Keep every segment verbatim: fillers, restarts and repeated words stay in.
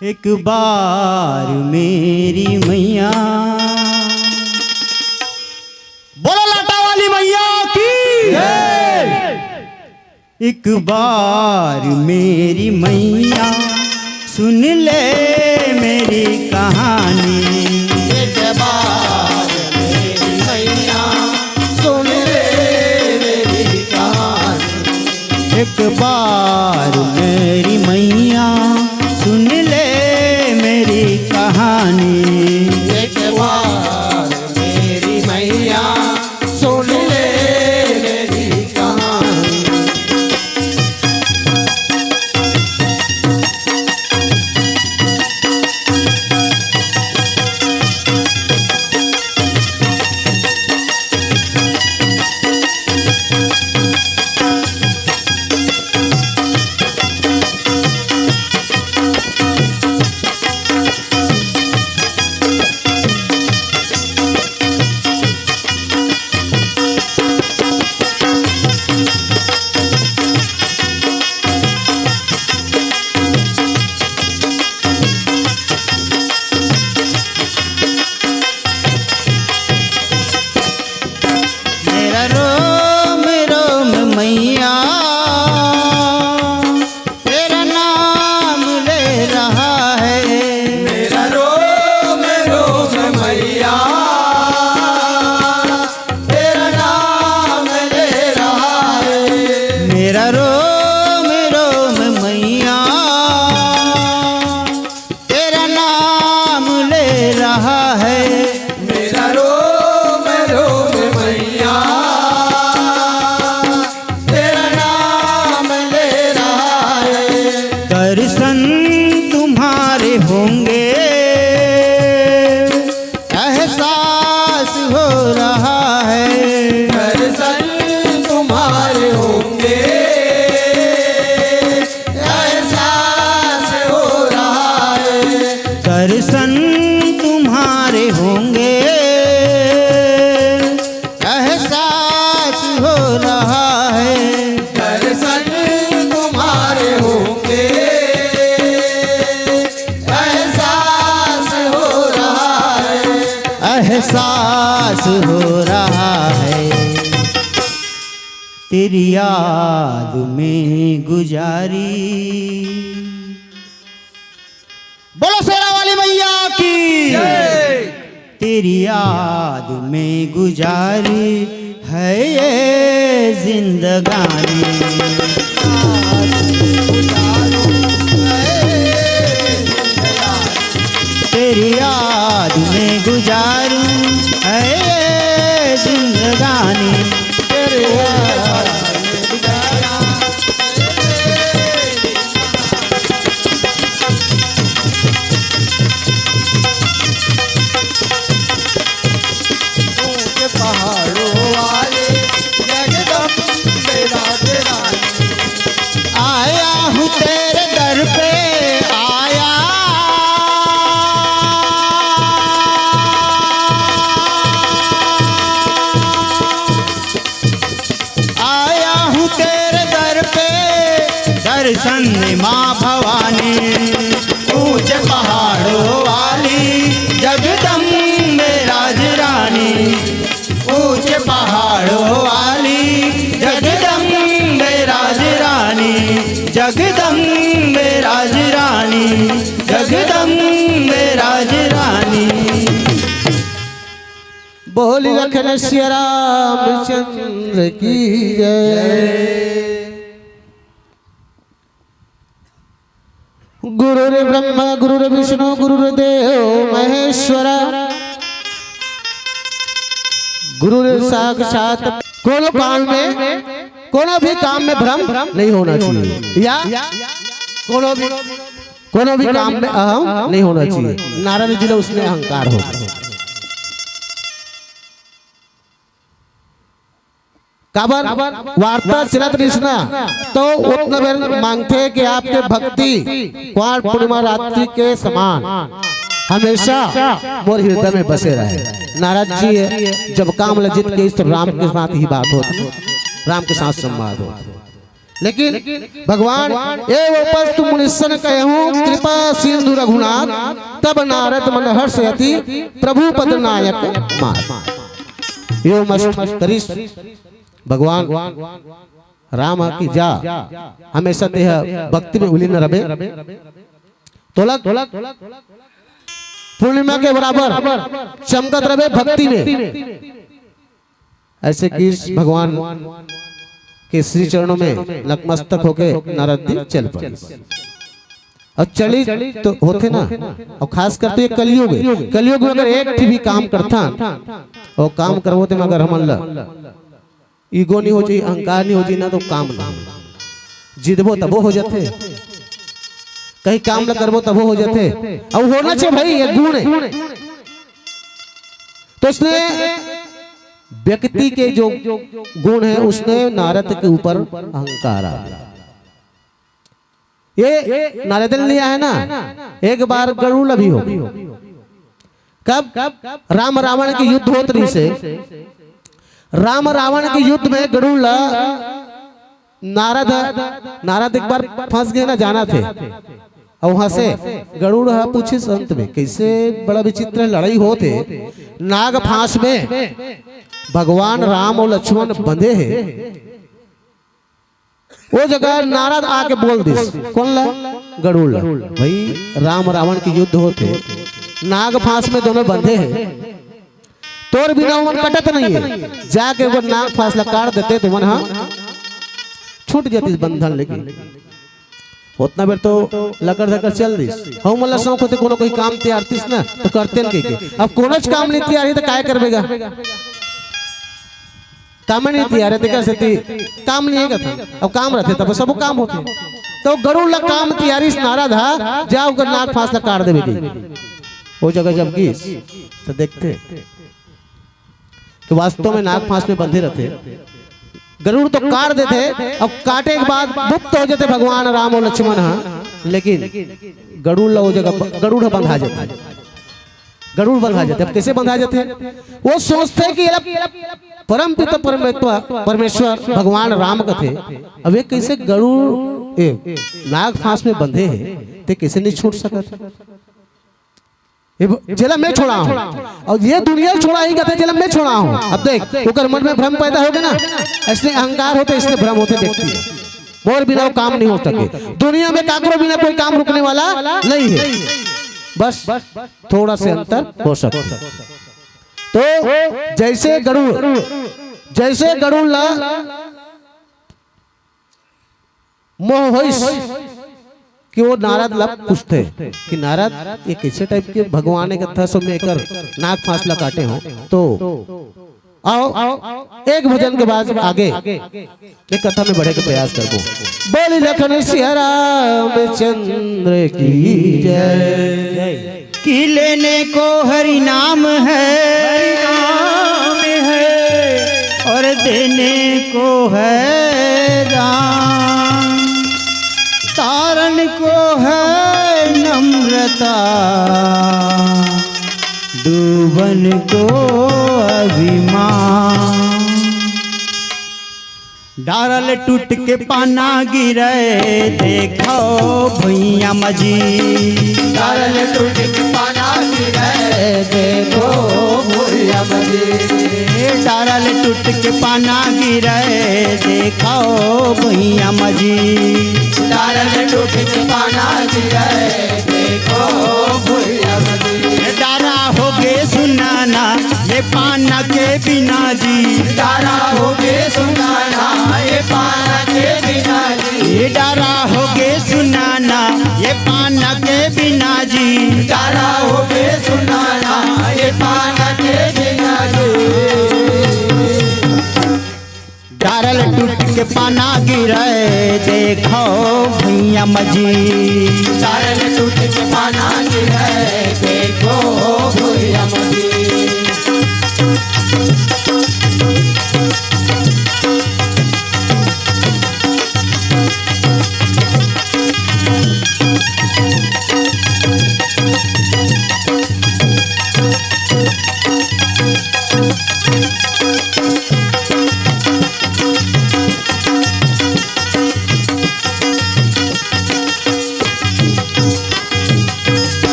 एक बार मेरी मैया, बोलो लाटा वाली मैया की। एक बार मेरी मैया, सुन ले मेरी कहानी। एक बार मेरी मैया, सुन ले मेरी कहानी। एक बार मेरी मैया, सुन ले मेरी कहानी। एक बार मेरी मैया, सुन ले मेरी कहानी। मेरा रोम रोम मैया, तेरा नाम ले रहा है। मेरा रोम रोम मैया, तेरा नाम ले रहा है। मेरा रोम रोम मैया, तेरा नाम ले रहा है। मेरा रोम रोम मैया, तेरा नाम ले रहा है। दर्शन तुम्हारे होंगे, एहसास हो रहा है। दर्शन तुम्हारे होंगे, एहसास हो रहा है। दर्शन तुम्हारे होंगे, एहसास हो रहा है। दर्शन तुम्हारे होंगे, एहसास हो रहा है। एहसास हो रहा है। तेरी याद में गुजारी। बोलो शेरा वाली मैया की। तेरी याद में गुजारी है ये जिंदगानी। तेरी याद में गुजारूं है ये जिंदगानी। तेरी याद में गुजारूं। ऊंचे पहाड़ों वाले जगदम्बे राज रानी। आया हूँ तेरे दर पे, आया। आया हूँ तेरे दर पे, दर्शन दे माँ भवानी। ऊंचे पहाड़ों वाली जगदम्बे राज रानी। ऊंचे पहाड़ों वाली जगदम्बे राज रानी। जगदम्बे राज रानी, जगदम्बे राज रानी। बोल लखन सिया रामचंद्र की जय। गुरुर्ब्रह्मा गुरुर्विष्णु गुरुर्देव महेश्वरा। गुरुर्साक्षात। कोनो काम में, कोनो भी काम में भ्रम नहीं होना चाहिए, या कोनो भी, कोनो भी काम में अहम नहीं होना चाहिए। नारायण जी ने उसमें अहंकार हो। काबर वार्ता चलत रहिस ना, तो उतना बेर मांगथे कि आपके भक्ति कुआर पूर्णिमा रात्रि के समान हमेशा मोर हृदय में बसे रहे। नाराज जी है, जब काम ला जीत के इस तो राम के साथ ही बात होती, राम के साथ संवाद होता। लेकिन भगवान, "एवं उपस्थित मुनिसन कहूँ कृपा सिंधु रघुनाथ, तब नारद मन हर्ष अति प्रभु पद नायक मात।" यो मस्त करिस भगवान राम की जा, हमेशा तेह भक्ति में उलीन रबे। तोला पूर्णिमा के बराबर चमकत रबे भक्ति में। ऐसे कि इस भगवान के श्री चरणों में नतमस्तक होके नारद जी चल पड़े। और चली तो होथे ना, और खास करके ये कलयुग है। कलयुग में अगर एक भी काम करथन, और काम करबो ते मगर हमन ला ईगो नहीं हो जाई, अहंकार नहीं हो जाई ना, तो काम नहीं। जिदबो तबो हो जाथे, कहीं काम ला करबो तबो हो जाथे। और होना चाहिए भाई, ये गुण है। तो उसने, व्यक्ति के जो गुण है, उसने नारद के ऊपर अहंकार आ गया। ये नारद ले लिया है ना, एक बार गरुड़ भी हो। कब? राम रावण के युद्ध होत रहिसे, राम रावण के युद्ध में गरुड़ ला नारद, नारद एक बार फंस गए ना, जाना थे। और वहां से गरुड़ हा पूछे संत में, "कैसे बड़ा विचित्र लड़ाई होत हे, नाग फांस में भगवान राम और लक्ष्मण बंधे हैं।" वो जगह नारद आके बोल दिस, कौन ला? गरुड़ ला। भाई, राम रावण के युद्ध होत हे, नाग फांस में दोनों बंधे हैं, तोर बिना ओमन कटत नहीं है, जाके ओकर नाग फांस ला काट देते तो ओमन हा छूट जातिस बंधन। लेकिन ओतना बेर तो लकर धकर चल दिस। हम मन ला शौक होते कोनो कोई काम तियारतिस ना, तो करते न कहिके। अब कोनोच काम नहीं तियारी तो काय करबे गा? काम नहीं तियारे, तेकर सेती काम नहीं है कथा। अब काम रहते तब सब काम होते। तो गरुड़ ला काम तियारिस नारद हा, जा ओकर नाग फांस ला काट देबे कहिके। वो जगह जब गिस, तो देखते कि वास्तव में नाग फांस में बंधे रहते। गरुड़ तो काट देते, अब काटे के बाद मुक्त हो जाते भगवान राम और लक्ष्मण हा, लेकिन गरुड़ ला वो जगह ब-, गरुड़ हा बंधा जाते, गरुड़ बंधा जाते। अब कैसे बंधा जाते? वो सोचते कि ये ला परम पिता परमेश्वर, परमेश्वर भगवान राम कथे, अब ये कैसे गरुड़, ए, नाग फांस में बंधे हैं, ते कैसे नहीं छूट सकत? ये ब-, जेला मैं छोड़ा हूँ, और ये दुनिया छोड़ा ही कहते, जेला मैं छोड़ा हूँ। अब देख, ओकर मन में भ्रम पैदा हो गया ना, इसलिए अहंकार होते, इसलिए भ्रम होते व्यक्ति। मोर बिना वो काम नहीं हो सके। दुनिया में काकरो बिना कोई काम रुकने वाला नहीं है। बस थोड़ा से अंतर हो सकता है। तो जैसे गरुड़, जैसे गरुड़ ला मोह होइस कि वो नारद ला पूछते कि नारद, ये कैसे टाइप के भगवान एक कथा सो में एकर नाग फांस ला काटे हो? तो आओ, एक भजन के बाद आगे एक कथा में बढ़े के प्रयास करबो। बोल लखन सिया रामचंद्र की जय। कि लेने को हरि नाम है, हरि नाम है, और देने को है दान। तारण को है नम्रता, डूबन को अभिमान। डारल टूट के पाना गिरे, देखो भुइयां मजी। डारल टूट के पाना गिरे, देखो भुइयां मजी। डारल टूट के पाना गिरे, देखो भुइयां मजी। डारल टूट के पाना गिरे, देखो भुइयां मजी। डारा होगे सुनाना, ये पाना के बिना जी। डारा होगे सुनाना, ये पाना के बिना जी। ये डारा होगे सुनाना, ये पाना के बिना जी। डारा होगे सुनाना, ये पाना के बिना जी। डारल टूट के पाना गिरे, देखो भुइयां मजी। डारल टूट के पाना गिरे, देखो भुइयां मजी।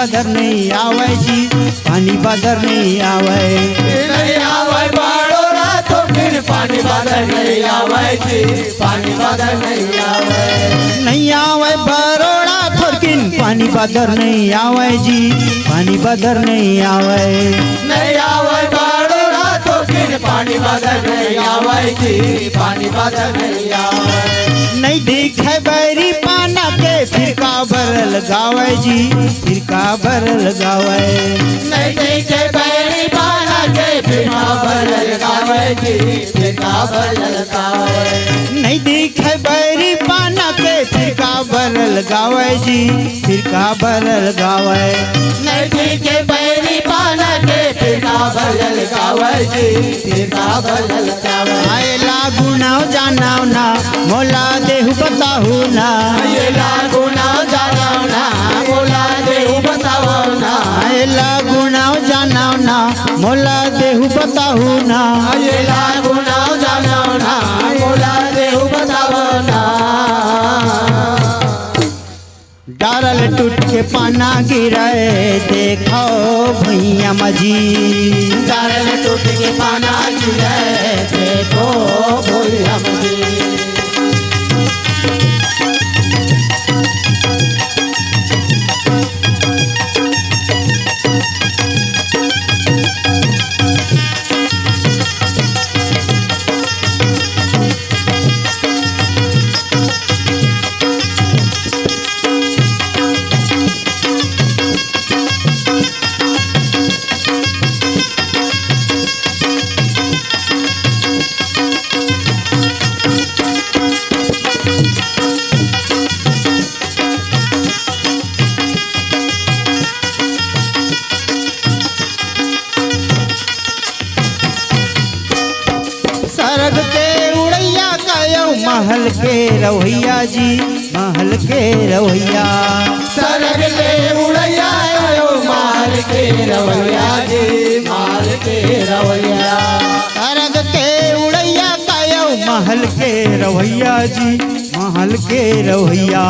बादर नहीं आवै जी, पानी बादर नहीं आवै। नहीं आवै बरोड़ा थोरकिन, पानी बादर नहीं आवै जी, पानी बादर नहीं आवै। नहीं आवै बरोड़ा थोरकिन, पानी बादर नहीं आवै जी, पानी बादर नहीं आवै। नहीं आवै बरोड़ा थोरकिन, पानी बादर नहीं आवै जी, पानी बादर नहीं आवै। नहीं दिखै बैरी पाना के, फिर काबर लगावै जी, फिर काबर लगावै। नहीं दिखै बैरी पाना के, फिर काबर लगावै जी, फिर काबर लगावै। नहीं दिखै बैरी पाना के, फिर काबर लगावै जी, फिर काबर लगावै। नहीं दिखै बैरी पाना के, फिर काबर लगावै जी, फिर काबर लगावै। आय लागू नाव जानव ना, मोला देहू बताहू ना। आय लागू नाव जानव ना, मोला देहू बताहू ना। आय लागू नाव जानव ना, मोला देहू बताहू ना। आय लागू नाव जानव ना, मोला देहू बताहू ना। डारल टूट के पाना गिरै, देखो भुइयां म जी। डारल टूट के पाना गिरै, देखो भुइयां म जी। सरग के उड़ैया कयो महल के रवैया जी, महल के रवैया। सरग के उड़ैया कयो महल के रवैया जी, महल के रवैया। सरग के उड़ैया कयो महल के रवैया जी, महल के रवैया।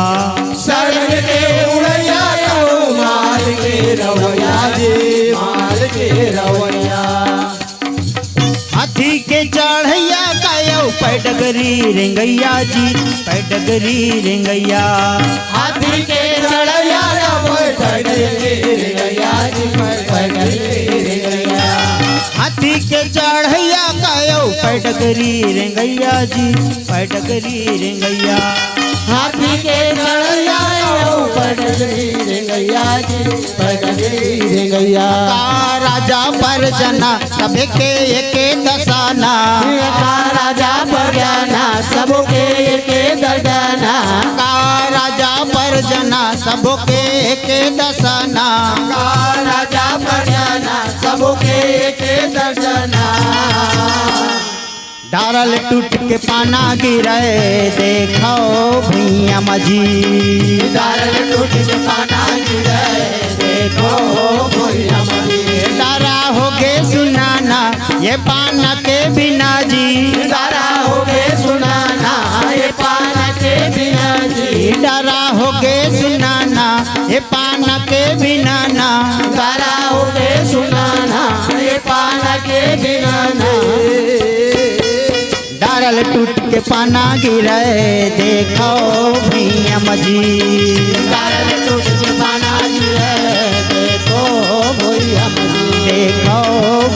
सरग के उड़ैया कयो महल के रवैया जी, महल के रवैया। हाथी के चढ़ैया कयो पैडगरी रेंगैया जी, पैडगरी रेंगैया। हाथी के चढ़ैया कयो पैडगरी रेंगैया जी, पैडगरी रेंगैया। हाथी के चढ़ैया कयो पैडगरी रेंगैया जी, पैडगरी रेंगैया। हाथी के चढ़ैया कयो पैडगरी रेंगैया जी, पैडगरी रेंगैया। का राजा परजना सबके एके दसाना। का राजा परजना सबके एके दसाना। का राजा परजना सबके एके दसाना। का राजा परजना सबके एके दसाना। डारल टूट के पाना गिरै, देखो भुइयां म जी। डारल टूट के पाना गिरै, देखो भुइयां म जी। डारा होगे सुनाना, ये पाना के बिना जी। डारा होगे सुनाना, ये पाना के बिना जी। डारा होगे सुनाना, ये पाना के बिना ना। डारा होगे सुनाना, ये पाना के बिना ना। डारल टूट के पाना गिरै, देखो भुइयां म जी। डारल टूट के पाना गिरै, देखो भुइयां म जी। देखो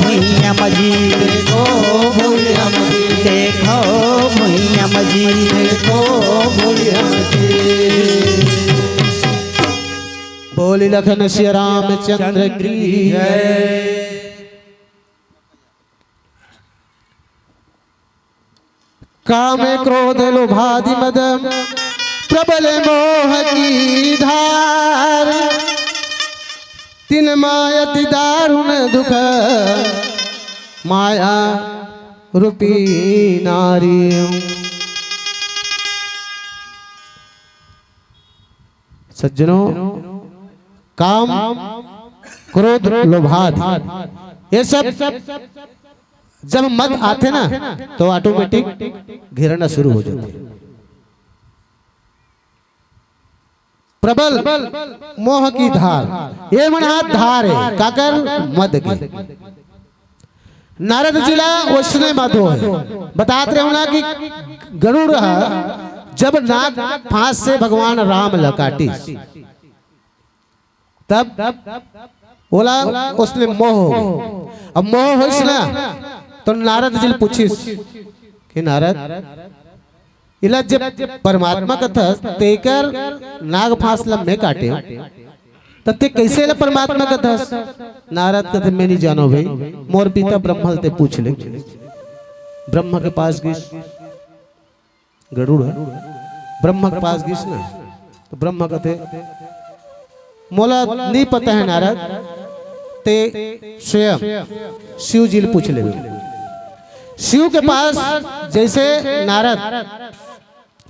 भुइयां म जी। देखो भुइयां म जी। देखो भुइयां म जी। देखो भुइयां म जी। बोली लखन सिया रामचंद्र की जय। काम क्रोध लोभादि मद प्रबल मोह की धार, तिन माय अति दारुण दुख माया रूपी नारी। सज्जनों, काम, क्रोध, लोभादि, ये सब जब मद आथे ना, तो ऑटोमेटिक घेरना शुरू हो जाथे। प्रबल मोह की धार, ये मन हा धार हे, काकर? मद के। नारद जी ला ओइसने मद होय। बतात रहेंव ना कि गरुड़ ह जब नाग फांस से भगवान राम ला काटिस, तब ओला ओइसने मोह हो गे। अब मोह होइस ना, तो नारद जी ल पूछिस कि नारद, इला जब परमात्मा कथस, तेकर नाग फांस ल मैं काटेंव, त तें कइसे एला परमात्मा कथस? नारद कथे, मैं नइ जानंव भई, मोर पिता ब्रह्मा ल तें पूछ ले। ब्रह्मा के पास गिस गरुड़ ह, ब्रह्मा के पास गिस ना, त ब्रह्मा कथे, मोला नइ पता हे नारद, तें स्वयं शिव जी ल पूछ लेबे। शिव के पास जइसे नारद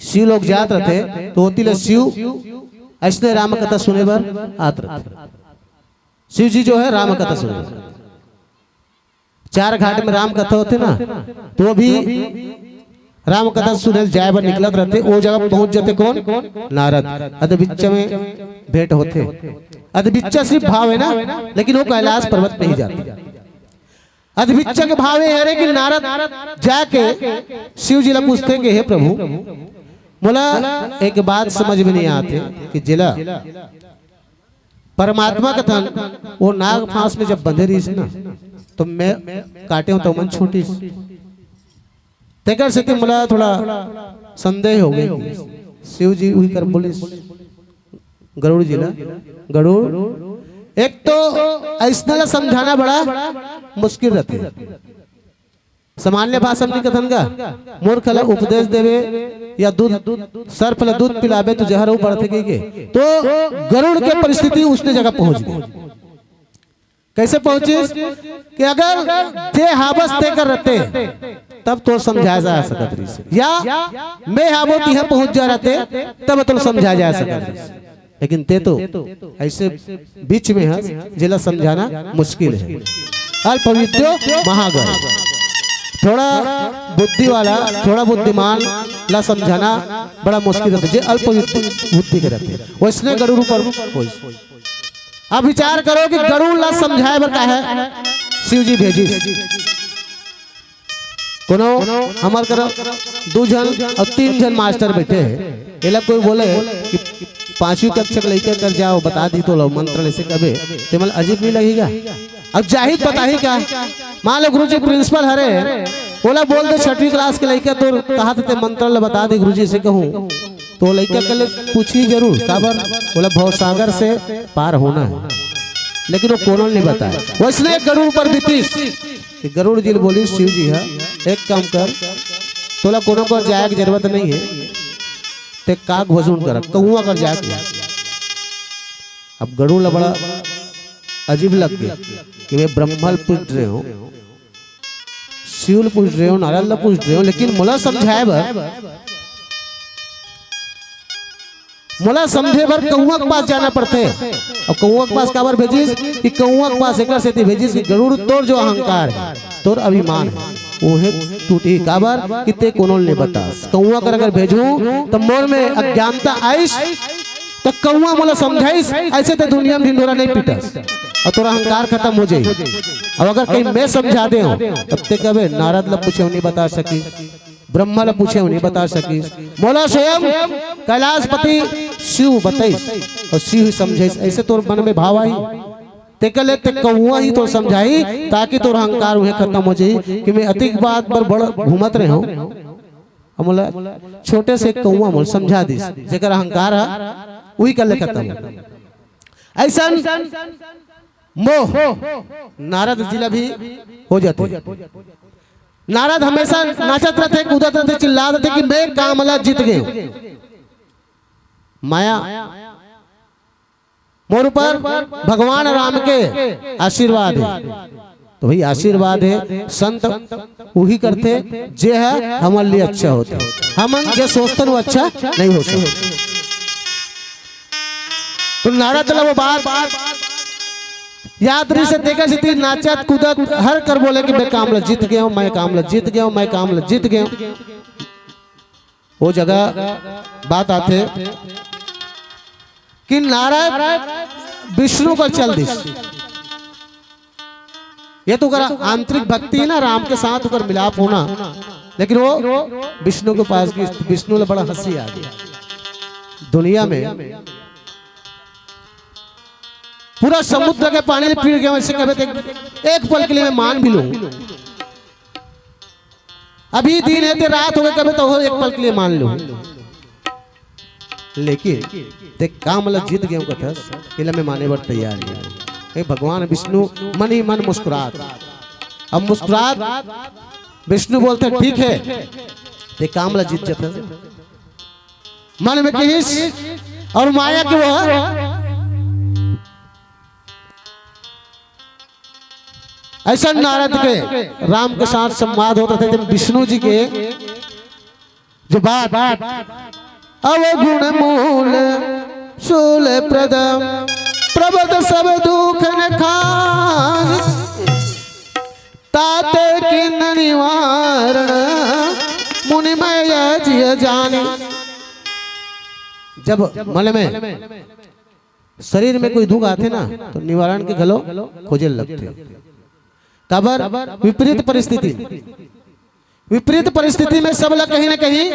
शिव लोक जात रथे, त ओती ले शिव अइसने राम कथा सुने बर आत रथे। शिव जी जो हे राम कथा सुने बर। चार घाट में राम कथा होथे ना, त ओ भी राम कथा सुने ल जाय बर निकलत रथे। ओ जगह पहुंच जाथे कोन? नारद। अदबिच्चा में भेंट होथे। अदबिच्चा सिर्फ भाव हे ना, लेकिन ओ कैलाश पर्वत में ही जाथे। अदबिच्चा के भाव ये हरे कि नारद जाके शिव जी ला पूछथे कि हे प्रभु, मोला एक बात समझ में नइ आत हे कि जेला परमात्मा कथन, ओ नाग फांस में जब बंधे रहिस ना, त मैं काटेंव त ओ मन छूटिस। तेकर सेती मोला थोड़ा संदेह हो गे। शिव जी उही कर बोलिस गरुड़ जी ला, गरुड़, एक तो अइसने ला समझाना बड़ा मुश्किल रथे। सामान्य भाषा में कथन गा, मूर्ख ला उपदेश देबे या दूध, सर्प ला दूध पिलाबे त जहर अउ बढ़थे कहिके। त गरुड़ के परिस्थिति ओइसने जगह पहुंच गे। कइसे पहुंचिस कि अगर तें हावस तेकर रते, तब तोर समझाय जा सकत रहिस, या मैं हावंव तिहां पहुंच जा रते, तब तोर समझाय जा सकत रहिस। लेकिन तें तो अइसे बीच में हस, जेला समझाना मुश्किल हे। अल्प विद्यो महागय। थोड़ा बुद्धि वाला, थोड़ा बुद्धिमान ला समझाना बड़ा मुश्किल रथे, जे अल्प बुद्धि, बुद्धि के रथे। ओइसने गरुड़ ऊपर होइस। अब विचार करो कि गरुड़ ला समझाय बर काहे शिव जी भेजिस। कोनो हमर करा दू झन अउ तीन झन मास्टर बइठे हे, एला कोई बोले कि पांचवी कक्षा के लइका कर जाव, बता दिही तोला मंत्र ल अइसे कबे, तेमन ल अजीब नइ लगही गा? अब जाही त बताही का? मान लो गुरुजी प्रिंसिपल हरे, ओला बोल दे छठवीं क्लास के लइका तोर कहाथे, तें मंत्र ल बता दे गुरुजी अइसे कहूं, त ओ लइका कले पूछही जरूर, काबर? ओला भवसागर से पार होना हे। लेकिन ओ कोनो ल नइ बताय। ओइसने गरुड़ ऊपर बीतिस कि गरुड़ जी ल बोलिस शिव जी ह, एक काम कर, तोला कोनो कर जाय के जरूरत नइ हे, तें काग भजन कर, कउवा कर जाय के। अब गरुड़ ला बड़ा अजीब लग गे कि मैं ब्रह्मा ल पूछ रहेंव, शिव ल पूछ रहेंव, नारद ल पूछ रहेंव, लेकिन मोला समझाय बर, मोला समझे बर कउवा के पास जाना पड़थे। अउ कउवा के पास काबर भेजिस कि कउवा के पास एकर सेती भेजिस कि गरुड़ तोर जो अहंकार हे, तोर अभिमान हे, ओहे टूटही। काबर कि तें कोनो ल नइ बतास। कउवा कर अगर भेजहूं त मोर में अज्ञानता आइस त कउवा मोला समझाइस, अइसे तें दुनिया में ढिंढोरा नइ पीटस अउ तोर अहंकार खतम हो जाही। अउ अगर कहीं मैं समझा देंव, तब तें कबे नारद ल पूछेंव नइ बता सकिस, ब्रह्मा ल पूछेंव नइ बता सकिस, मोला स्वयं कैलाशपति शिव बताइस अउ शिव ही समझाइस, अइसे तोर मन में भाव आही। तेकर ले तें कउवा ही तोर समझाही, ताकि तोर अहंकार उहें खतम हो जाही कि मैं अतिक बात बर बड़ घूमत रहेंव। अउ मोला छोटे से कउवा मोला समझा दिस, जेकर अहंकार ह उही कर ले खतम। अइसन मोह नारद जी ला भी हो जाथे। नारद हमेशा नाचत रथे, कूदत रथे, चिल्लात रथे कि मैं काम ला जीत गेंव। माया मोर ऊपर भगवान राम के आशीर्वाद हे। त भई आशीर्वाद हे, संत उही करथे जे ह हमर लिए अच्छा होथे। हमन जे सोचथन वो अच्छा नइ हो सकय। त नारद ला वो बात याद रहिस हे, तेकर सेती नाचत कूदत हर कर बोले कि मैं काम ला जीत गेंव, मैं काम ला जीत गेंव, मैं काम ला जीत गेंव। वो जगह बात आथे, कि नारद विष्णु कर चल दिस। ये तो ओकर आंतरिक भक्ति है ना, राम के साथ ओकर मिलाप होना। लेकिन वो विष्णु के पास गिस, विष्णु ला बड़ा हंसी आ गया। दुनिया में पूरा समुद्र के पानी पी गया, वैसे कबे तो एक, एक पल के लिए मैं मान भी लूं। अभी दिन है ते रात हो गए, कबे तो हो एक पल के लिए मान लूं। लेकिन देख, काम ला जीत गए कथस, एला मैं माने बर तैयार नहीं हूं। हे भगवान विष्णु मन ही मन मुस्कुरात। अब मुस्कुरात विष्णु बोलते, "ठीक है, ते काम ला जीत जथस।" मन में कहिस और माया के वो ऐसा नारद के राम के साथ संवाद होता था, जब विष्णु जी के जो बात, अवगुण मूल शूल प्रद, प्रबद सब दुख न खान, ताते किन निवारण, मुनि मैं यह जिय जानी। जब मन में शरीर में कोई दुख आथे ना, तो निवारण के घलो खोजे लगथे। काबर? विपरीत परिस्थिति, विपरीत परिस्थिति में सब ला कहीं ना कहीं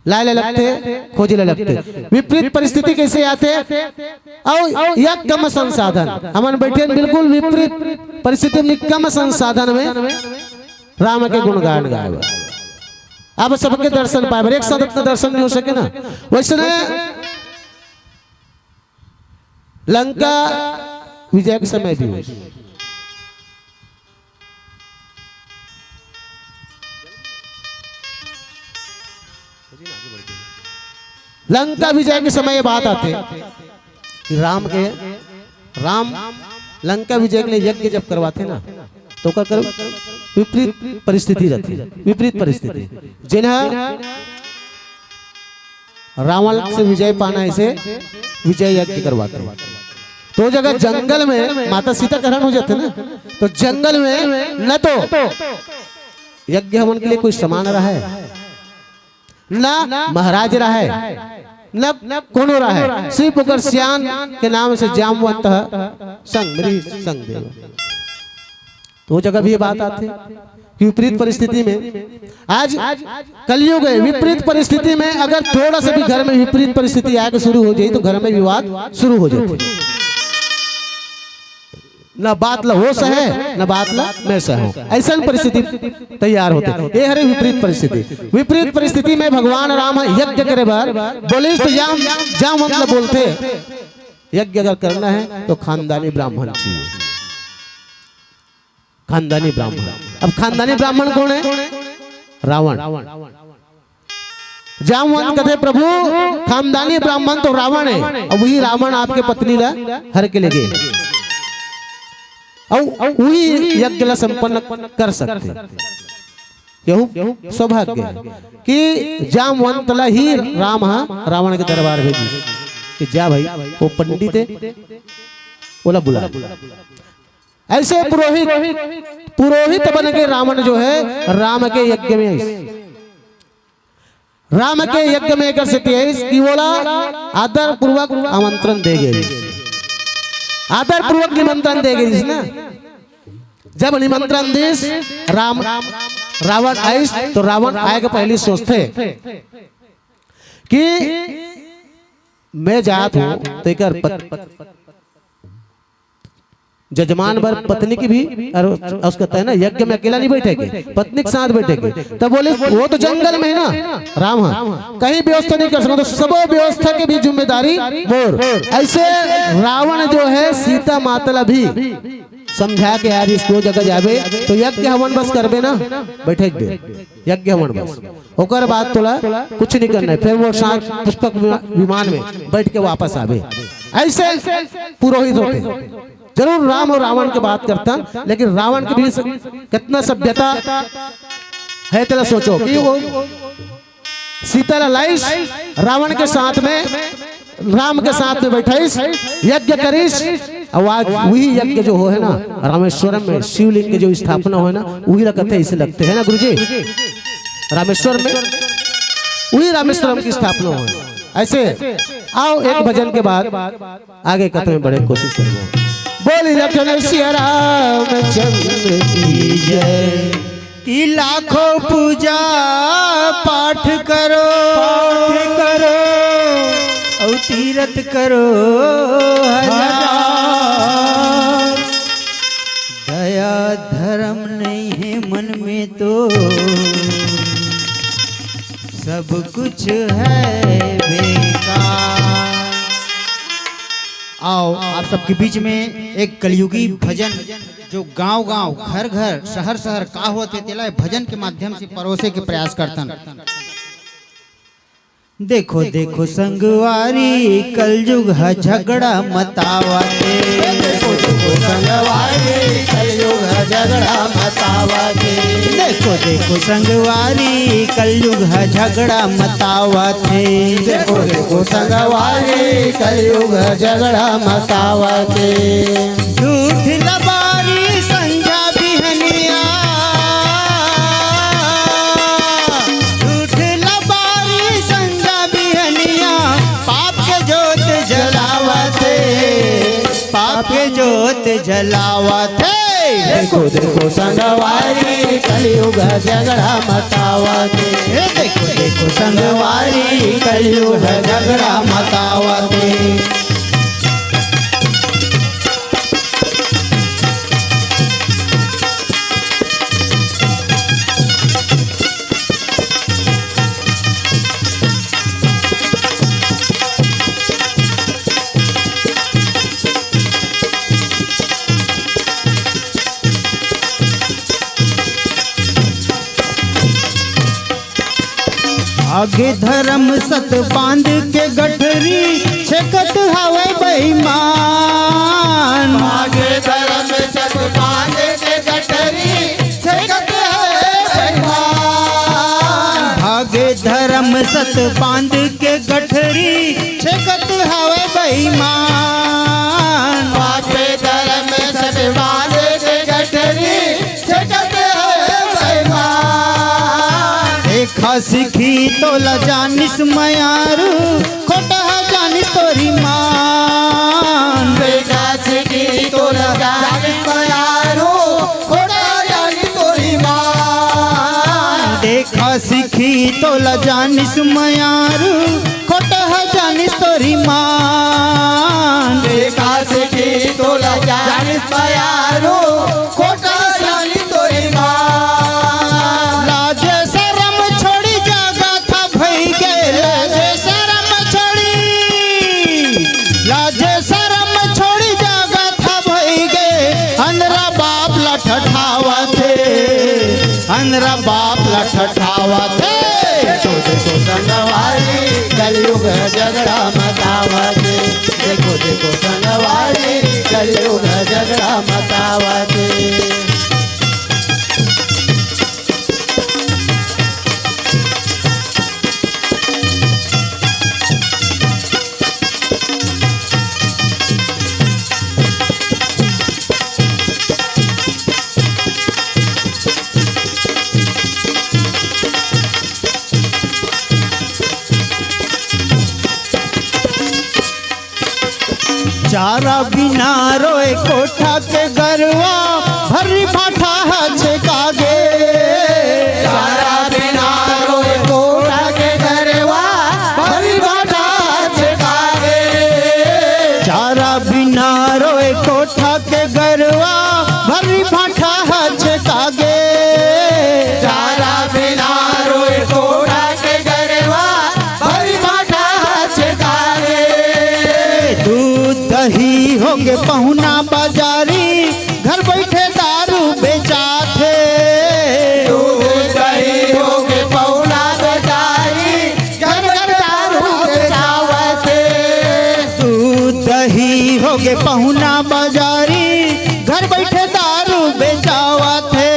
लाए ले लगथे, खोजे ले लगथे। विपरीत परिस्थिति कैसे आथे? अउ या कम संसाधन, हमन बैठे हन बिल्कुल विपरीत परिस्थिति में, कम संसाधन में राम के गुणगान गाए बर। आप सबके दर्शन पाए बर, एक साथ इतना दर्शन नहीं हो सके ना। वैसने लंका विजय के समय भी हो। लंका विजय के समय ये बात आथे कि राम के, राम लंका विजय के लिए यज्ञ जब करवाथे ना, तो ओकर कर विपरीत परिस्थिति रहथे, विपरीत परिस्थिति। जेन ह रावण से विजय पाना, ऐसे विजय यज्ञ करवाथे। तो जगह जंगल में माता सीता के हरण हो जाथे ना, तो जंगल में न तो यज्ञ हवन के लिए कोई सामान रहा है, न महाराज रहा है, न कोनो रहा है, सिर्फ ओकर सियान के नाम से जामवंत ह संग, मेरी संग देव। तो वो जगह भी ये बात आथे कि विपरीत परिस्थिति में, आज कलयुग है, विपरीत परिस्थिति में अगर थोड़ा सा भी घर में विपरीत परिस्थिति आके शुरू हो जाए, तो घर में विवाद शुरू हो जाते। ना बात ला होश है, ना बात ला मैं सहूं, ऐसा परिस्थिति तैयार होथे। ये हरे विपरीत परिस्थिति। विपरीत परिस्थिति में भगवान राम यज्ञ करे बर बोलिस, तो जाम, जामवंत ला बोलथे, यज्ञ अगर करना है तो खानदानी ब्राह्मण चाहिए। खानदानी ब्राह्मण। अब खानदानी ब्राह्मण कौन है? रावण। जामवंत कथे, "प्रभु, खानदानी ब्राह्मण तो रावण है, अब वही रावण आपके पत्नी ला हर के ले गए, और वही यज्ञ ला संपन्न कर सकते।" यहू सौभाग्य है कि जामवंत ला ही राम ह रावण के दरबार भेजिस कि जा भाई, वो पंडित है, ओला बुला। ऐसे पुरोहित, पुरोहित बन के रावण जो है राम के यज्ञ में आइस। राम के यज्ञ में एकर सेती आइस कि ओला आदर पूर्वक आमंत्रण दे गे रिहिस, आदर पूर्वक निमंत्रण दे गे रिहिस ना। जब निमंत्रण दिस राम, रावण आइस, तो रावण आए के पहली सोचथे कि मैं जात हूं तो एकर पत-, जजमान बर पत्नी के भी, और उसका तय ना, यज्ञ में अकेला नहीं बैठेगे, पत्नी के साथ बैठेगे। तब बोले, "वो तो जंगल में है ना, राम है, कहीं व्यवस्था नहीं कर सकता, तो सबो व्यवस्था के भी जिम्मेदारी मोर।" ऐसे रावण जो है सीता माता ला भी समझा के, "यार, इसको जगह जाबे तो यज्ञ हवन बस करबे ना, बैठे बे, यज्ञ हवन बस, ओकर बाद तोला कुछ नहीं करना है।" फिर वो शांत पुष्पक विमा-, विमान में बैठ के वापस आबे। ऐसे पुरोहित होते। जरूर राम और रावण के बात करता, लेकिन रावण के भी स-, कितना सभ्यता है, तेला सोचो कि वो सीता ला लाइस, रावण के साथ में, राम के साथ में बैठाइस, यज्ञ करिस, और आज वही यज्ञ जो हो है ना, रामेश्वरम में शिवलिंग के जो स्थापना हो है ना, वही ला कथे ऐसे लगते हैं ना गुरुजी, रामेश्वर में वही रामेश्वरम की स्थापना हो है। ऐसे आओ, एक भजन के बाद आगे कथा में बढ़े के कोशिश करबो। बोल लखन सिया रामचंद्र की जय। कि लाखों पूजा पाठ करो, पाठ करो। अउ तीरथ करो हजार। दया धर्म नहीं है मन में तो सब कुछ है बेकार। आओ, आप सबके बीच में एक कलयुगी भजन, जो गांव-गांव, घर-घर, शहर-शहर का होत हे, तेला भजन के माध्यम से परोसे के प्रयास करथन। देखो, देखो संगवारी, कलयुग ह झगड़ा मचावत हे। देखो, देखो संगवारी, कलयुग ह झगड़ा मचावत हे। देखो, देखो संगवारी, कलयुग ह झगड़ा मचावत हे। देखो, देखो संगवारी, कलयुग ह झगड़ा मचावत हे। झूठ लबारी संझा बिहनिया, झूठ लबारी संझा बिहनिया, पाप के जोत जलावत हे, पाप के जोत जलावत हे। देखो, देखो संगवारी, कलयुग झगड़ा मचावत हे। हे देखो, देखो संगवारी, कलयुग झगड़ा मचावत हे। आगे धर्म सत बांध के गठरी छेकत हवय बेईमान। आगे धर्म सत बांध के गठरी छेकत हवय बेईमान। आगे धर्म सत बांध के गठरी छेकत हवय बेईमान। आगे धर्म सत बांध के गठरी छेकत हे बेईमान। देखा सिखी तोला जानिस मयारू, खोटहा जानिस तोर ईमान। देखा सिखी तोला जानिस मयारू, खोटहा जानिस तोर ईमान। देखा सिखी तोला जानिस मयारू, खोटहा जानिस तोर ईमान। देखा सिखी तोला जानिस मयारू, खोटहा जानिस तोर ईमान। लाज सरम छोड़ी जागत भई गे, लाज सरम छोड़ी, लाज सरम छोड़ी जागत भई गे, अंधरा बाप ला ठठावत हे, अंधरा बाप ला ठठावत हे। देखो, देखो संगवारी, कलयुग झगड़ा मचावत हे। देखो, देखो संगवारी, कलयुग झगड़ा मचावत हे। चारा बिना रोए कोठा के गरवा, भर्री भाठा ह छेका गे। चारा बिना रोए कोठा के गरवा, भर्री भाठा ह छेका गे। चारा बिना रोए कोठा के गरवा, भर्री भाठा ह छेका गे। चारा बिना रोए कोठा के गरवा, भर्री भाठा ह छेका गे। दूध दही होगे पहुना बाजारी, घर बइठे दारू बेचाथे। दूध दही होगे पहुना बाजारी, घर बइठे दारू बेचावथे। दूध दही होगे पहुना बाजारी, घर बइठे दारू बेचावथे।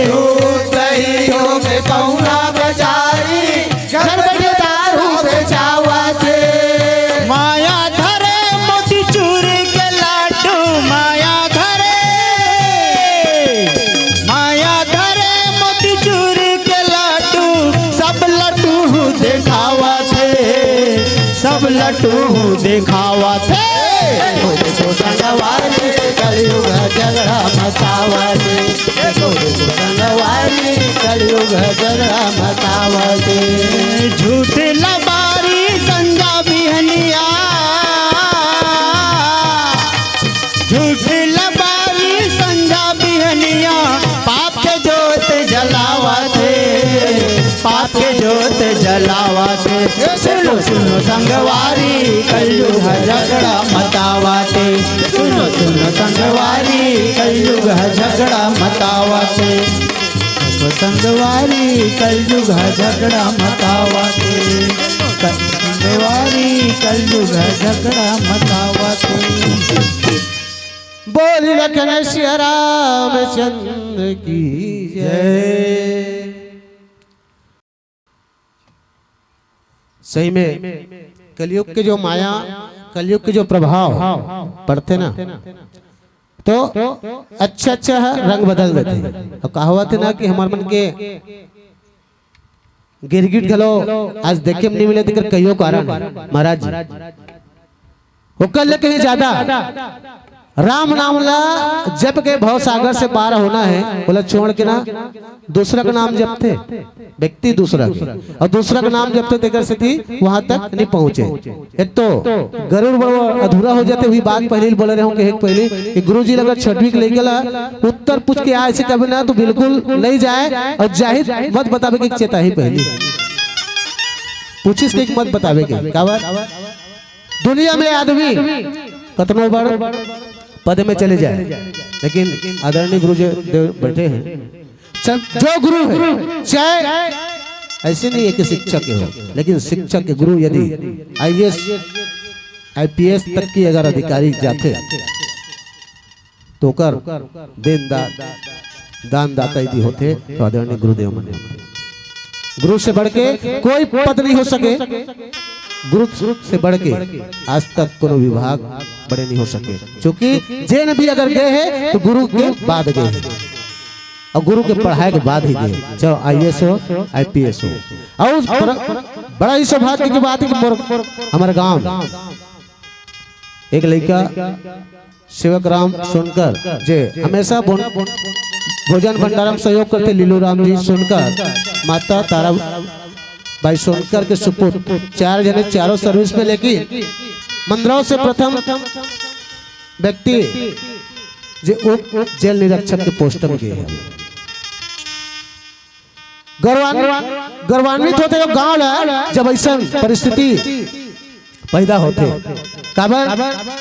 दूध दही होगे पहुना बाजारी, घर बइठे दारू बेचावथे। माया धरे मोतीचूर के लाडू, माया धरे, माया धरे मोतीचूर के लाडू, सब लड्डू देखावथे, सब तू देखावत हे। देखो, देखो संगवारी, कलयुग झगड़ा मचावत हे। देखो, देखो संगवारी, कलयुग झगड़ा मचावत हे। झूठ लबारी संझा बिहनिया, झूठ लबारी संझा बिहनिया, पाप के जोत जलावत हे, पाप के जोत जलावत हे। सुनो, सुनो संगवारी, कलयुग झगड़ा मचावत हे। सुनो, सुनो संगवारी, कलयुग झगड़ा मचावत हे। सुनो संगवारी, कलयुग झगड़ा मचावत हे। संगवारी, कलयुग झगड़ा मचावत हे। बोल लखन सिया रामचंद्र की जय। सही में कलयुग के जो माया, कलयुग के जो प्रभाव पड़थे ना, तो अच्छा अच्छा ह रंग बदल देथे। अउ कहावत हे ना कि हमर मन के गिरगिट घलो आज देखे म नइ मिले, तेकर कइयो कारण हे, महाराज जी। ओकर ले कहीं ज्यादा राम नाम ला जप के भव सागर से पार होना हे, ओला छोड़ के ना दूसरा का नाम जपथे, व्यक्ति दूसरा के, अउ दूसरा का नाम जपथे, तेकर सेती वहां तक नइ पहुंचे। एक तो गरुड़ बड़ अधूरा हो जाथे, वही बात पहिली बोले रहे हूं, कहे के पहिली कि गुरुजी ल अगर छठवीं के लइका ला उत्तर पूछ के आए से कभी ना, तो बिल्कुल नइ जाए, अउ जाही त मत बतावे के चेताही पहिली। पूछिस के मत बतावे के, काबर? दुनिया में आदमी कतनो बड़ पद में चले जाए, लेकिन आदरणीय गुरु जी देव बैठे हैं। सब जो गुरु है, चाहे ऐसे नहीं है कि शिक्षक के हो, लेकिन शिक्षक के गुरु यदि आईएएस, आईपीएस तक की अगर अधिकारी जाथे, तो ओकर देन दा-, दान दाता यदि होथे, तो आदरणीय गुरुदेव मन होथे। गुरु से बढ़ के कोई पद नहीं हो सके, गुरु से बढ़ के आज तक कोनो विभाग बड़े नहीं हो सके, क्योंकि जेन भी अगर गए हैं, तो गुरु के बाद गए हैं, अउ गुरु के पढ़ाए के बाद ही गए, चाहे आईएएस हो, आईपीएस हो। अउ बड़ा, बड़ा ही सौभाग्य की बात है कि मोर, हमर गांव एक लइका सेवक राम सोनकर, जे हमेशा बोन-, भोजन भंडारा म सहयोग करथे, लीलू राम जी सोनकर, माता तारा बाई सोनकर के सुपुत्र, चार जने, चारों सर्विस में, लेकिन मंदरौर से प्रथम व्यक्ति जे उप जेल निरीक्षक के पोस्ट में गए हैं। गौरवान-, गौरवान्वित होथे वो गांव ला, जब ऐसन परिस्थिति पैदा होथे। काबर?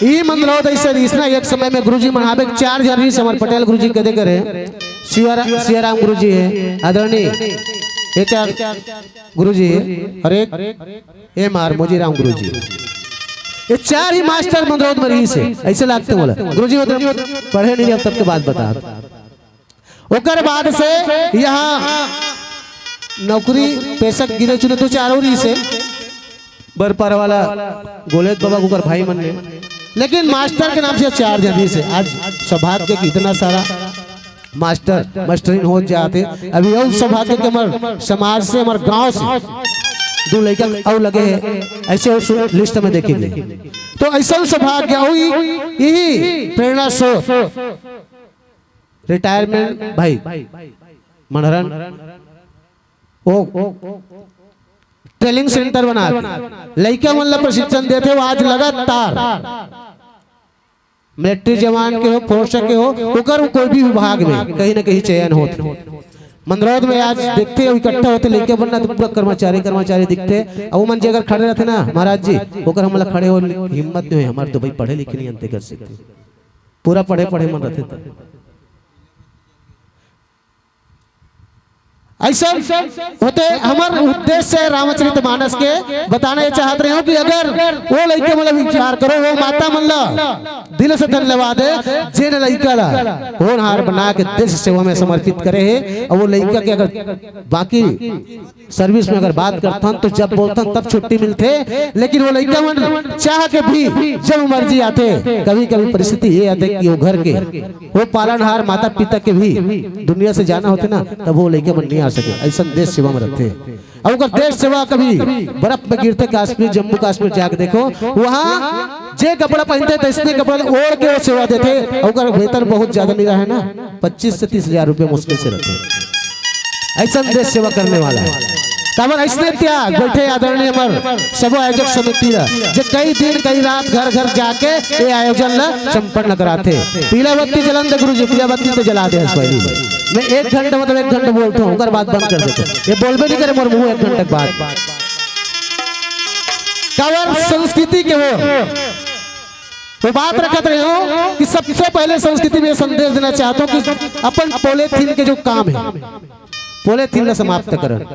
ई मंदरौर ऐसे रिहिस ना, एक समय में गुरुजी मन हावे, चार झन रिहिस, हमर पटेल गुरुजी कदे करे, सियारा-, सियाराम गुरुजी हे, आदरणीय एचआर गुरुजी हे, अउ एक एमआर मोजीराम गुरुजी। ये चार ही मास्टर मंदरौर में रिहिस हे, ऐसे लागथे मोला। गुरुजी होते पढ़े नहीं, अब तब के बात बता। ओकर बाद से यहाँ नौकरी पेशक गिने चुने तो चारों रिहिस हे, बरपारा वाला गोलेद बाबा, ओकर भाई मन ने, लेकिन मास्टर के नाम से चार जन रिहिस हे। आज सौभाग्य कि इतना सारा मास्टर, मास्टरिन हो जाथे। अभी अउ सौभाग्य के हमर समाज से, हमर गांव से दू लइका अउ लगे हे, ऐसे अउ सु-, लिस्ट में देखे गए। तो ऐसा सौभाग्य अउ यही प्रेरणा स्रोत रिटायरमेंट भाई मनहरन, वो ट्रेनिंग सेंटर बना के लइका मन ला प्रशिक्षण देथे। वो आज लगातार मिलिट्री जवान के हो, फोर्स के हो, ओकर कोई भी विभाग में कहीं ना कहीं चयन होत हे। मंदरौर में आज देखथे, इकट्ठा होथे लइका मन ना, तो पूरा कर्मचारी, कर्मचारी दिखथे। अउ मन जे अगर खड़े रहथे ना, महाराज जी, ओकर हमला खड़े हो हिम्मत नहीं होय। हमर तो भाई पढ़े लिखे नहीं अंते कर सकते, पूरा पढ़े पढ़े मन रहथे। तो ऐसा होथे, हमर उद्देश्य हे रामचरित मानस के बताना ये चाहत रहे हूं कि अगर वो लइका मन ला विचार करो, वो माता मन ला दिल से धन्यवाद हे, जेन लइका ला होनहार बना के देश सेवा में समर्पित करे हे, अउ वो लइका के अगर बाकी सर्विस में अगर बात करथन तो जब बोलथन तब छुट्टी मिलथे, लेकिन वो लइका मन चाह के भी जब मर्जी आथे, कभी-कभी परिस्थिति ये आथे कि वो घर के वो पालनहार माता पिता के भी दुनिया से जाना होथे ना, तब वो लइका मन नहीं आ सके। ऐसन देश सेवा में रहथे। अउ ओकर देश सेवा कभी बर्फ में गिरथे कश्मीर, जम्मू कश्मीर जाके देखो, वहाँ जे कपड़ा पहनथे, तइसने कपड़ा ओढ़ के वो सेवा देथे। अउ ओकर वेतन बहुत ज्यादा नहीं रहे ना, पच्चीस से तीस हजार रुपये मुश्किल से रथे। अइसन देश सेवा करने वाला हे। काबर अइसने त्याग, बैठे आदरणीय हमर सबो आयोजक समिति ला, जे कई दिन कई रात घर घर जाके ये आयोजन ला संपन्न कराथे। पीला बत्ती जलन दे गुरुजी, पीला बत्ती तो जला दे हस पहली। मैं एक घंटा, मतलब एक घंटा बोलता हूँ, ओकर बाद बंद कर देता हूँ। ये बोलबे नहीं करे मोर मुंह एक घंटा के बाद। काबर संस्कृति के हो, वो बात रखत रहे हो कि सबसे पहले संस्कृति में ये संदेश देना चाहता हूँ कि अपन पॉलीथीन के जो काम हे, पॉलीथीन ला समाप्त करन।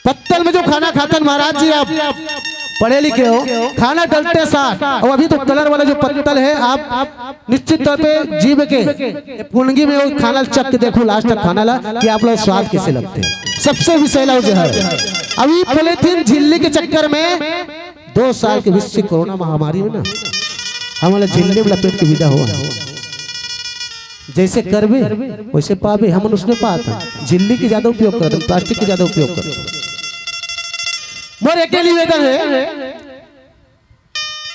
पत्तल में जो खाना खाथन महाराज जी, आप पढ़े लिखे हो, खाना डलते साथ, अउ अभी तो कलर वाला जो पत्तल हे, आप निश्चित तौर पे जीभ के फुनगी में वो खाना चख के देखो, लास्ट तक खाना ला, कि आप लोग स्वाद कैसे लगथे। सबसे विषैला वो जहर। अभी पॉलीथीन झिल्ली के चक्कर में दो साल के विश्व कोरोना महामारी में ना, हमन ला झिल्ली में लपेट के विदा होवत हे। जैसे करबे, वैसे पाबे। हमन उसने पात हन, झिल्ली के ज्यादा उपयोग करत हन, प्लास्टिक के ज्यादा उपयोग करत हन। मोर एके निवेदन हे,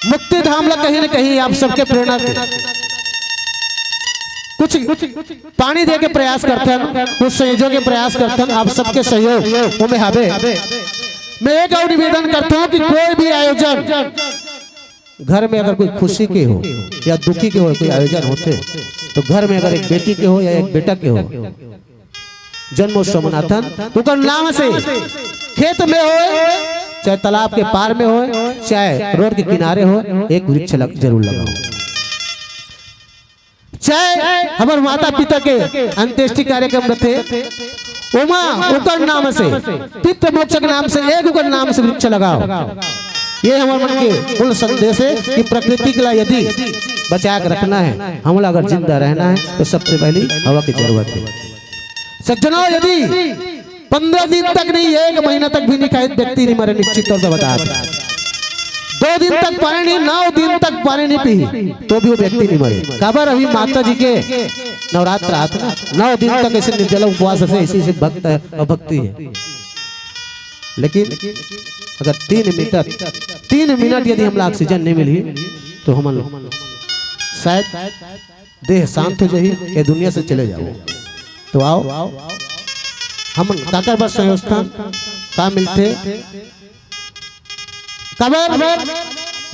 मुक्ति धाम ला कहीं न कहीं आप सबके प्रेरणा के कुछ पानी दे के प्रयास करथन, कुछ संयोजन के प्रयास करथन, आप सबके सहयोग ओमे हावे। मैं एक अउ निवेदन करता हूँ कि कोई भी आयोजन, घर में अगर कोई खुशी के हो या दुखी के हो, कोई आयोजन होथे, तो घर में अगर एक बेटी के हो या एक बेटा के हो, जन्मोत्सव मनाथन, तो ओकर नाम से खेत में होय, चाहे तालाब के पार में होय, चाहे रोड के किनारे होय, एक वृक्ष लग, जरूर लगाओ। चाहे हमर माता पिता के अंत्येष्टि कार्यक्रम रथे, ओमा ओकर नाम से, पितृ मोक्ष के नाम से, एक ओकर नाम से वृक्ष लगाओ। ये हमर मन के मूल संदेश हे कि प्रकृति ला यदि बचा के रखना हे, हमला अगर जिंदा रहना हे, तो सबसे पहली हवा की जरूरत हे। सज्जनों, यदि पंद्रह दिन तक नहीं, एक महीना तक भी नहीं खाए, व्यक्ति नहीं मरे, निश्चित तौर पर बता दें। दो दिन तक पानी नहीं, नौ दिन तक पानी नहीं पी, तो भी वो व्यक्ति नहीं मरे। काबर? अभी माता जी के नवरात्र आत ना, नौ दिन तक ऐसे निर्जला उपवास, ऐसे, ऐसे, ऐसे भक्त हे अउ भक्ति हे। लेकिन अगर तीन मिनट, तीन मिनट यदि हमला ऑक्सीजन नहीं मिली, तो हमन शायद देह शांत हो जाही, ये दुनिया से चले जाबो। तो आओ, हमन काकर बर संयोजन का मिलथे? काबर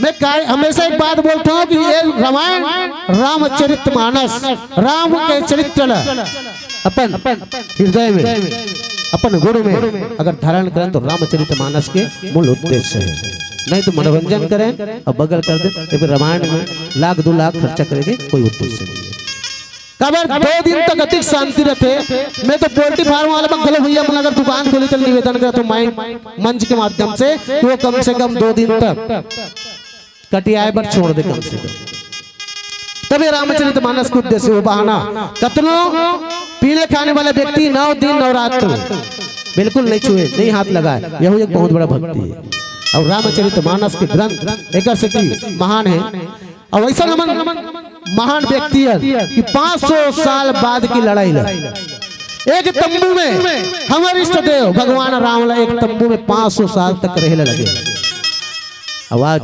मैं काय, हमेशा एक बात बोलता हूँ कि ये रामायण, रामचरित मानस, राम के चरित्र ला अपन हृदय में, अपन गुण में अगर धारण करें, तो रामचरित मानस के मूल उद्देश्य हे। नहीं तो मनोरंजन करें अउ बगल कर दें, ये फिर रामायण में लाख दो लाख खर्चा करेंगे, कोई उद्देश्य नहीं हे। काबर दो दिन तक अधिक शांति रथे। मैं तो पोल्ट्री फार्म वाला मन घलो भैया मन अगर दुकान खोले, तो निवेदन करत हूँ मैं मंच के माध्यम से कि वो कम से कम दो दिन तक कटियाए बर छोड़ दे कम से कम। तब ये रामचरित मानस के उद्देश्य हो बहाना। कतनो पीने खाने वाला व्यक्ति नौ दिन नवरात्र में बिल्कुल नहीं छुए, नहीं हाथ लगाए, यहू एक बहुत बड़ा भक्ति हे। अउ रामचरित मानस के ग्रंथ एकर से कि महान हे। अउ ऐसा हमन महान व्यक्ति हे कि पाँच सौ साल बाद की लड़ाई ला एक तंबू में हमर इष्ट देव भगवान राम ला एक तंबू में पाँच सौ साल तक रहे ला लगे। अउ आज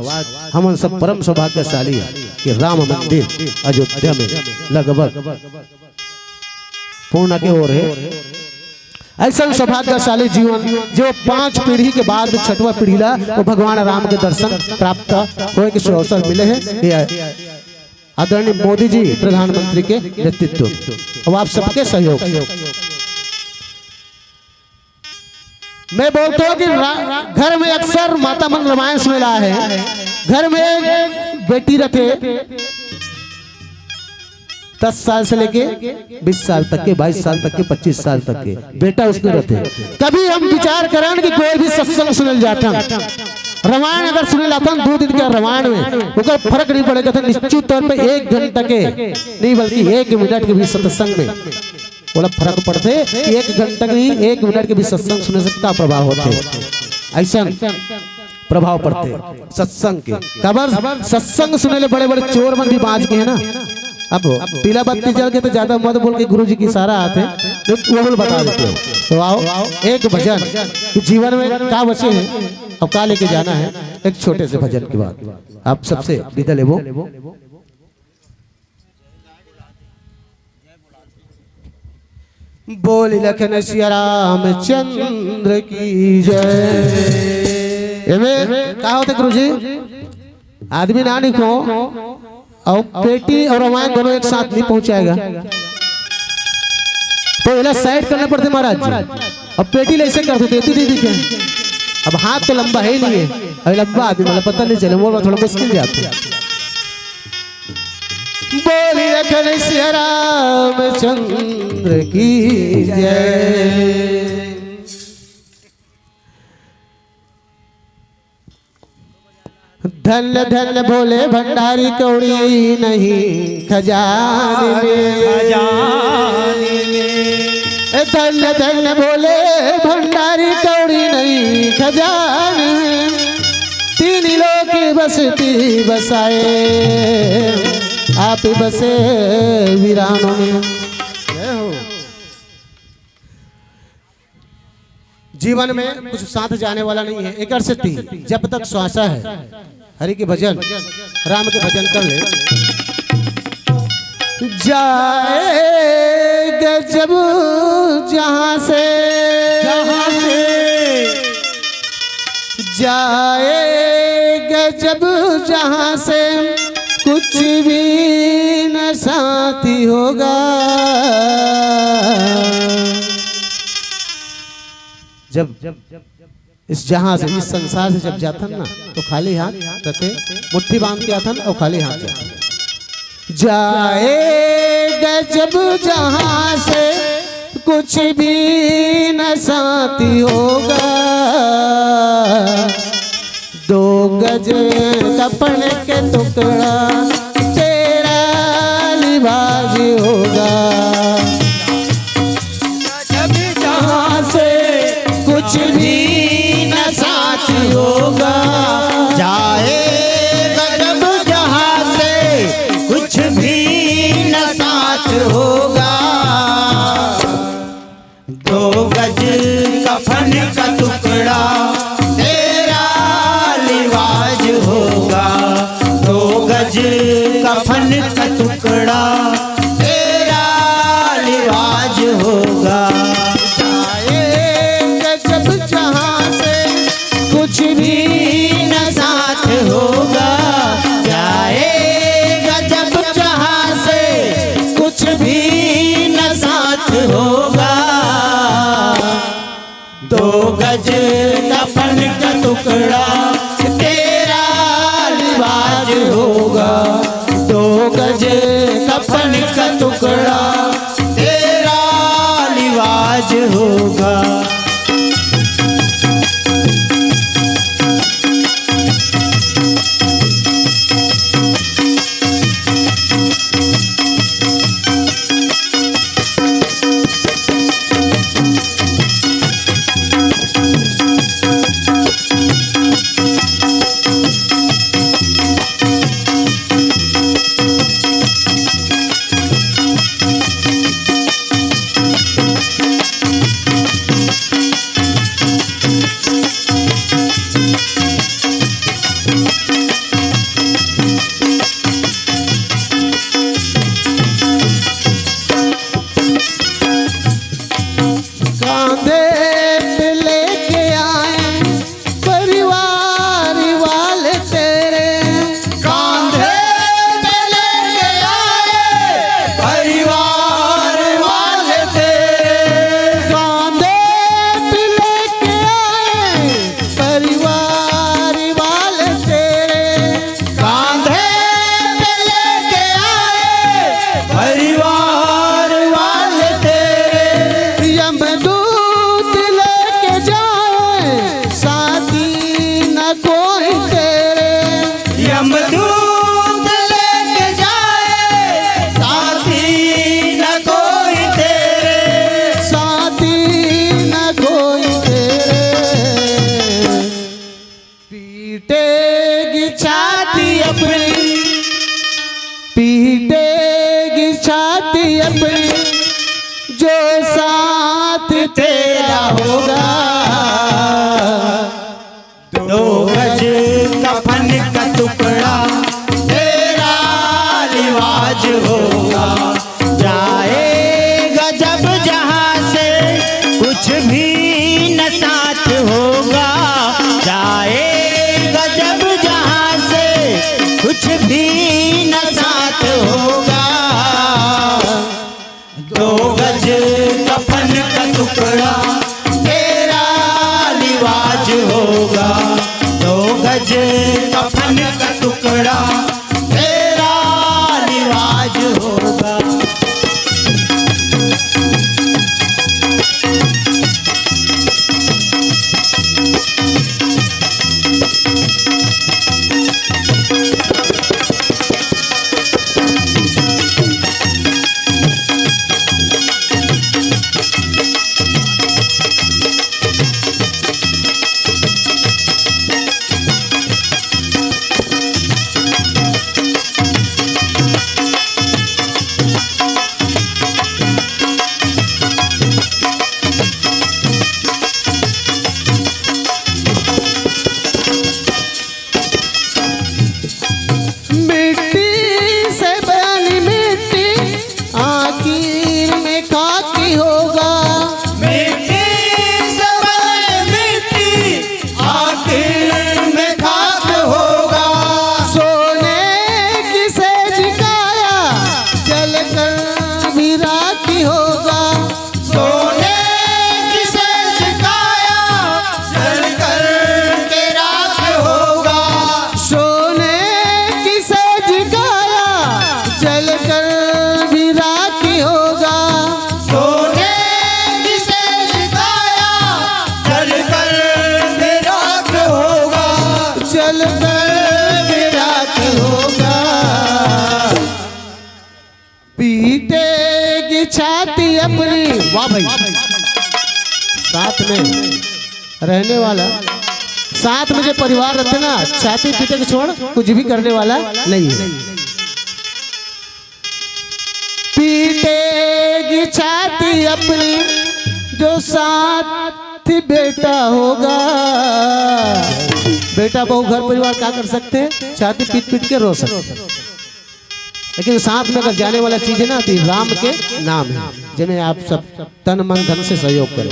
हमन सब परम सौभाग्यशाली हे कि राम मंदिर अयोध्या में लगभग पूर्ण के ओर हे। ऐसा सौभाग्यशाली जीवन, जो पांच पीढ़ी के बाद छठवां पीढ़ी ला वो भगवान राम के दर्शन प्राप्त होए के सुअवसर मिले हे। ये आदरणीय मोदी जी प्रधानमंत्री के नेतृत्व में, अब आप सबके सहयोग। मैं बोलता हूँ कि रा-, घर में अक्सर माता मन रामायण सुने ला हे, घर में बेटी रथे, दस साल से लेके बीस साल तक के, बाईस साल तक के, पच्चीस साल तक के बेटा उसमें रथे। कभी हम विचार करन कि कोई भी सत्संग सुने ला जाथन, रामायण अगर सुने ला जाथन, दो दिन के रामायण में ओकर फर्क नहीं पड़ेगा, तो निश्चित तौर पे एक घंटा के नहीं, बल्कि एक मिनट के भी सत्संग में ओला फर्क पड़थे कि एक घंटा के नहीं, एक मिनट के भी सत्संग सुने से का प्रभाव होथे। ऐसा प्रभाव पड़थे सत्संग के। काबर? सत्संग सुने ले बड़े-बड़े चोर मन भी बांच गे हे ना। अब पीला बत्ती जल के तो ज्यादा मत बोल के गुरु जी के इशारा आथे, तो वो बोल बता देते हो। तो आओ, एक भजन कि जीवन में का बचे हे अउ का लेके जाना हे, एक छोटे से भजन के बाद आप सबसे विदा लेबो। बोल लखन सिया रामचंद्र की जय। एमे का होथे गुरुजी, आदमी ना निको अउ पेटी अउ रामायण दोनों एक साथ नहीं पहुंचाएगा, तो एला side करना पड़थे महाराज जी। अब पेटी ले ऐसे कर देते, इतनी नहीं दिखे। अब हाथ तो लंबा हे ही नहीं हे, अउ लंबा आदमी मतलब पता नहीं चले, मोर थोड़ा मुश्किल जाथे। बोल लखन सिया रामचंद्र की जय। धन धन भोले भंडारी, कौड़ी नहीं खजाने में। खजाने में। ए, धन धन भोले भंडारी, कौड़ी नहीं खजाने में। तीन लोक की बस्ती बसाए, आप बसे वीरानों में। जय हो। जीवन में कुछ साथ जाने वाला नहीं हे, एकर सेती जब तक श्वासा हे, हरि के भजन, राम के भजन कर ले। जाए गजब जहाँ से, जहाँ से जाए गजब जहाँ से, कुछ भी न साथी होगा। जब इस जहां से, इस संसार से जब जाथन ना, तो खाली हाथ रथे, मुट्ठी बांध के आथन अउ खाली हाथ जाथन। जाए गजब जहां से, कुछ भी न साथी होगा। दो गज कफन के टुकड़ा, तेरा लिबाज होगा। जब जहां से कुछ भी न साथ होगा, जाए गजब जहां से कुछ भी न साथ होगा। दो गज कफन का टुकड़ा तेरा लिबाज होगा। दो गज कफन का टुकड़ा तेरा लिबाज होगा। जाएगा जब जहां से कुछ भी न साथ होगा। जाएगा जब जहां से कुछ भी न साथ होगा। दो गज कफन का टुकड़ा तेरा लिबाज होगा। दो गज कफन का टुकड़ा तेरा लिबाज होगा। होगा। दो गज कफन का टुकड़ा तेरा लिवाज होगा। मिट्टी से बनी मिट्टी, आखिर में खाक ही होगा। मिट्टी से बनी मिट्टी, आखिर में खाक होगा। सोने की सेज काया, जलकर भी राख ही होगा। सोने की सेज काया, जलकर के राख होगा। सोने की सेज काया, जलकर भी राख होगा। सोने की सेज काया, जलकर के राख होगा। जलकर के राख होगा। पीटेगी छाती अपनी। वाह भाई, साथ में रहने वाला, साथ में जो परिवार रहते ना, छाती पीटे के छोड़, कुछ भी करने वाला नहीं है। पीटेगी छाती अपनी, जो साथ बेटा होगा। बेटा बहू घर परिवार क्या कर सकते हैं, छाती पीट पीट के रो सकते हैं, लेकिन साथ में अगर जाने वाला चीज है ना, तो ये राम के नाम है, जिन्हें आप सब तन मन धन से सहयोग करें।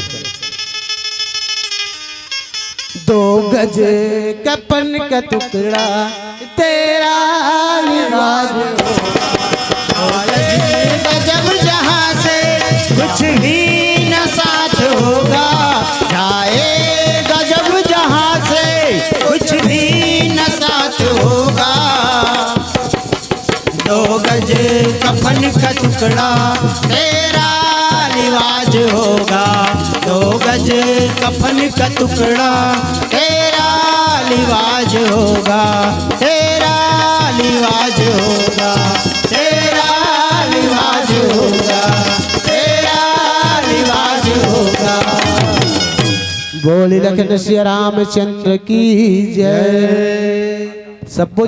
दो गज कफन का टुकड़ा तेरा लिवाज होगा। गजब जहां से कुछ भी न साथ होगा। जाएगा जब जहां से कुछ भी न साथ होगा। दो गज कफन का टुकड़ा तेरा लिवाज होगा। दो गज कफन का टुकड़ा तेरा लिवाज होगा। तेरा लिवाज होगा। तेरा लिवाज होगा। तेरा लिवाज होगा। बोली लखन सिया रामचंद्र की जय। सबको